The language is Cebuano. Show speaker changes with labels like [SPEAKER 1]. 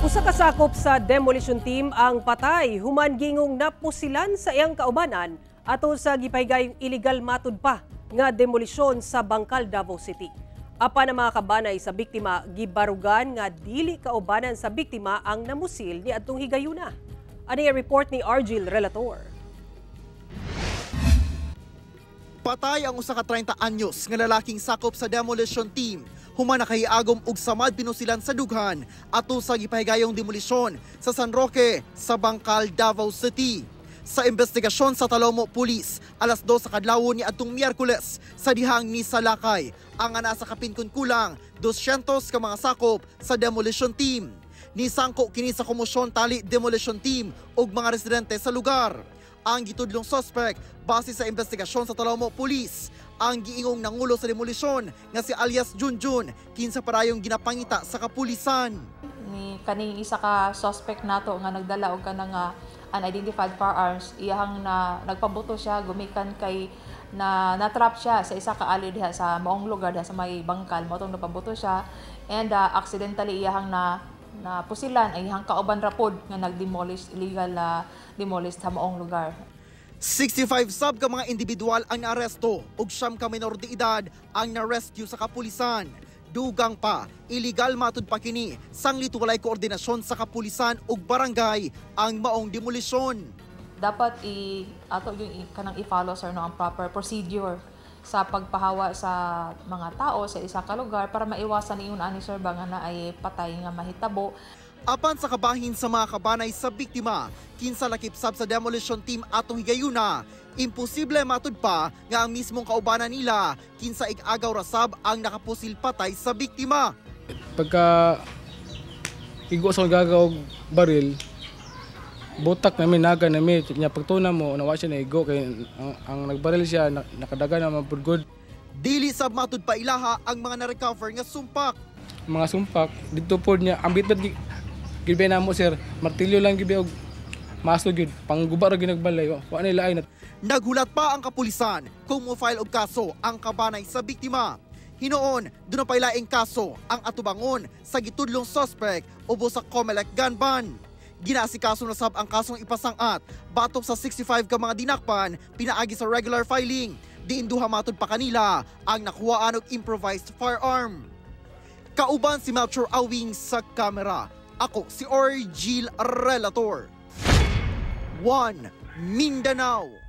[SPEAKER 1] Usa ka sakop sa demolition team ang patay human gingong napusilan sa iyang kaubanan ato sa gipahigayong illegal matud pa nga demolisyon sa Bangkal, Davao City. Apan ang mga kabanay sa biktima gibarugan nga dili kaubanan sa biktima ang namusil ni adtong higayuna. Ani ang report ni Argil Relator.
[SPEAKER 2] Patay ang usa ka 30 anyos nga lalaking sakop sa demolition team human nakahiagom og samad pinusilan sa dughan ato sa gipahigayong demolisyon sa San Roque sa Bangkal, Davao City. Sa investigasyon sa Talomo Police, alas 2 sa kadlawon ni adtong Miyerkules sa dihang ni Salakay, ang nasa kapin kulang 200 ka mga sakop sa demolition team. Nisangko kini sa komosyon tali demolition team ug mga residente sa lugar. Ang gitudlong suspect base sa investigasyon sa Talomo Police, ang giingong nangulo sa demolisyon nga si alias Junjun, kinsa parayong ginapangita sa kapulisan.
[SPEAKER 3] Ni kaning isa ka suspect nato nga nagdala og kanang unidentified firearms, iyahang na nagpabuto siya gumikan kay na natrap siya sa isa ka alley diha sa maong lugar diha sa may Bangkal, mao tong napabuto siya and accidentally iyahang na na pusilan ay iyahang kauban ra pod nga nagdemolish, illegal demolish sa maong lugar.
[SPEAKER 2] 65 sab ka mga individual ang naaresto ug 9 ka menor de edad ang na-rescue sa kapulisan. Dugang pa, illegal matud pa kini sanglit walay koordinasyon sa kapulisan ug barangay ang maong demolisyon.
[SPEAKER 3] Dapat i ato yung kanang i-follow, sir, no, ang proper procedure sa pagpahawa sa mga tao sa isa ka lugar para maiwasan iyon ani, sir, ba nga na ay patay nga mahitabo.
[SPEAKER 2] Apan sa kabahin sa mga kabanay sa biktima, kinsa lakip sab sa demolition team atong higayuna, imposible matud pa nga ang mismong kaubanan nila kinsa ig-agaw rasab ang nakapusil patay sa biktima.
[SPEAKER 4] Pagka igo sa gagaw og baril, butak nami, naga nami nya, pagtuna mo nawa siya na igo kay ang nagbaril siya nakadaga na mapud.
[SPEAKER 2] Dili sab matud pa ilaha ang mga na-recover nga sumpak.
[SPEAKER 4] Mga sumpak didto pod niya ang bitbit gibay namo, sir, martilyo lang gibi og maso gyud pangguba ra ginagbalay, wa na lain.
[SPEAKER 2] Naghulat pa ang kapulisan kung mo-file og kaso ang kabanay sa biktima. Hinuon, doon na pailaing kaso ang atubangon sa gitudlong suspect ubo sa COMELEC gun ban. Ginaasikaso na sab ang kasong ipasangat batok sa 65 ka mga dinakpan pinaagi sa regular filing. Diin duha matud pa kanila ang nakuhaan og improvised firearm. Kauban si Melchor Awing sa kamera. Ako si Orgil Relator. 1 Mindanao.